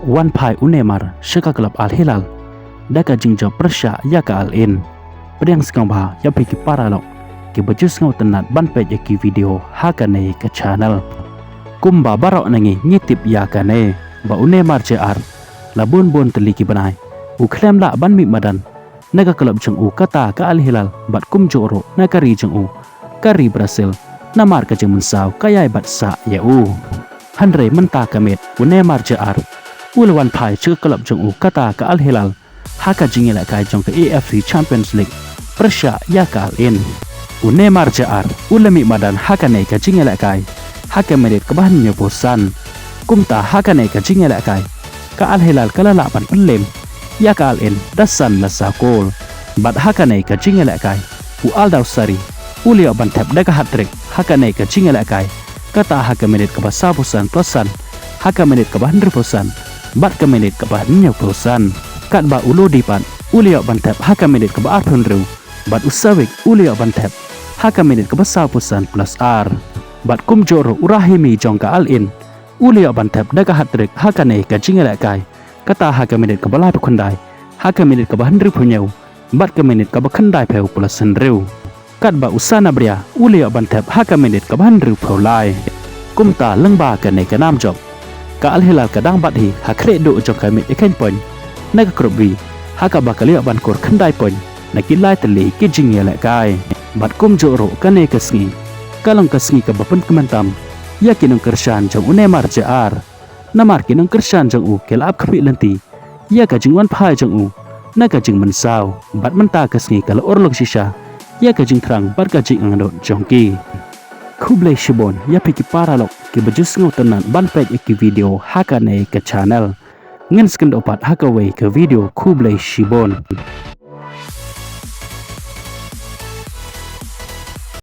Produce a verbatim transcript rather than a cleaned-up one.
Wan phai u Neymar sha ka club Al Hilal da ka jingjop pyrshah ïa ka Al Ain. Pdiang sngewbha ïa phi ki paralok kiba ju sngewtynnat ban peit ïa ki video ha kane ka channel. Kumba baroh na ngi ngi tip ïa kane ba u Neymar Junior la bun bun tylli ki bnai u khlem lah ban mih madan na ka club jong u kata ka Al Hilal bad kumjuh ruh na ka ri jong u ka ri Brazil, namar ka jingmynsaw ka ïai bat sah ïa u. Hynrei mynta ka miet u Neymar Junior u la wan phai sha ka club jong u kata ka Al Hilal ha ka jingïalehkai jong ka A F C Champions League pyrshah ïa ka Al Ain. U Neymar Junior u la mih madan ha kane ka jingïalehkai ha ka minit kaba hynñiewphew san. Kumta ha kane ka jingïalehkai ka Al Hilal ka la lah ban pynlem ïa ka Al Ain da san la saw kol. Bad ha kane ka jingïalehkai u Al Dawsari u la ïoh ban thep da ka hat-trick ha kane ka jingïalehkai, kata ha ka minit kaba sawphew san plus san, ha ka minit kaba hynriewphew san bad ka minit kaba hynñiewphew san. Katba u Lodi pat u la ïoh ban thep ha ka minit kaba arphew hynriew bad u Savic u la ïoh ban thep ha ka minit kaba sawphew san plus ar. Bad kumjuh ruh u Rahimi jong ka Al Ain u la ïoh ban thep da ka hat-trick ha kane ka jingïalehkai, kata ha ka minit kaba laiphew khyndai, ha ka minit kaba hynriewphew hynñiew bad ka minit kaba khyndaiphew plus hynriew. Katba u Sanabria u la ïoh ban thep ha ka minit kaba hynriewphew lai. Kumta lyngba kane ka nam jop ka Al Hilal ka dang bat hi ha khlieh duh jong ka miet ïakheiñ point na ka Group B, ha kaba ka la ïoh ban kur khyndai point na ki lai tylli ki jingïalehkai. Bad kumjuh ruh kane ka sngi ka long ka sngi kaba pynkmen tam ïa ki nongkyrshan jong u Neymar Junior, namar ki nongkyrshan jong u ki la ap khmih lynti ïa ka jingwan phai jong u na ka jingmynsaw. Bad mynta ka sngi ka la urlong shisha ïa ka jingthrang bad ka jingangnud jong ki. Khublei shibun ïa phi ki paralok kiba ju sngewtynnat ban peit ïa ki video ha kane ka channel. Ngin sa ïakynduh pat ha kawei ka video, khublei shibun.